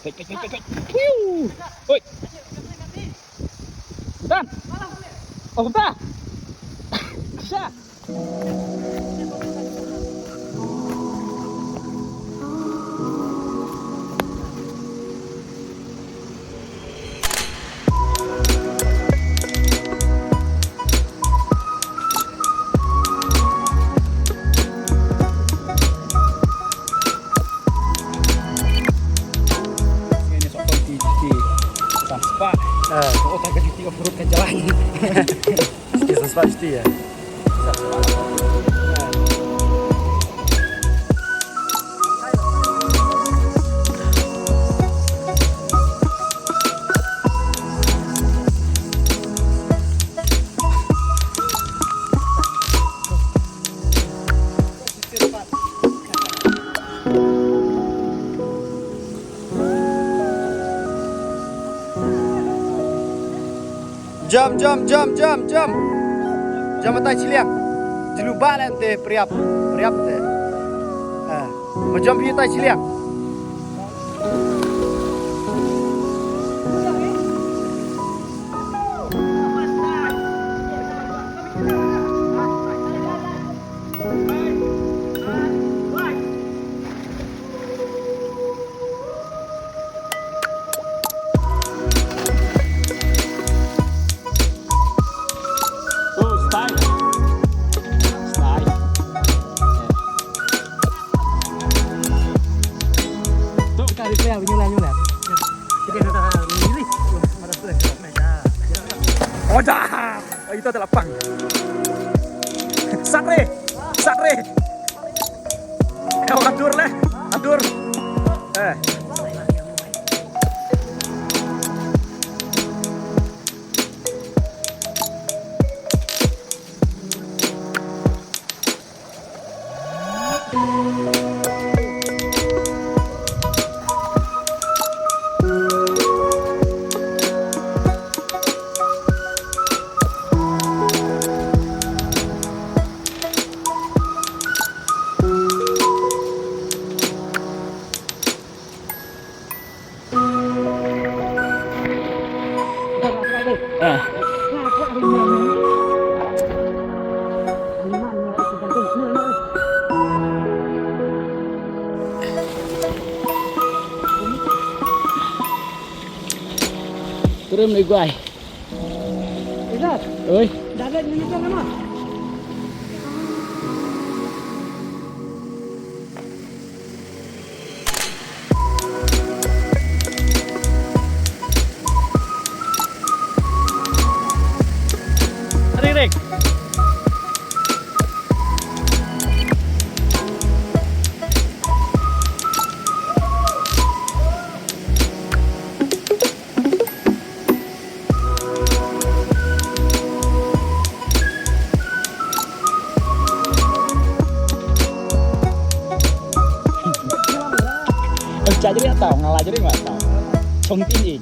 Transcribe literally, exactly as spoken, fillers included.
Pek, pek, pek, pek, pek. Piu. Oi. Tan. Oh, kumta. Sha. Ini sok konti G T. Samspa. Ah. Oh, tak G T off-road kan jalan. G T Samspa G T ya. Jam, jam, jam, jam, jam. Jam atai chiliang. Julu ba len te priap, priap te. Eh, ma jam hi atai chiliang. Tu, style. Style. Tu, ka replay, nyulat, nyulat. Kita dah release. Oh, dah. Oh, itu adalah pang. Satre. Satre. Eh, atur leh. Atur. Eh. Turun ni guai. Izat. Oi. Dapat ni macam mana? Rik, rik. Em, cak jadi atau ngalah jadi nggak tahu. Cong tinggi.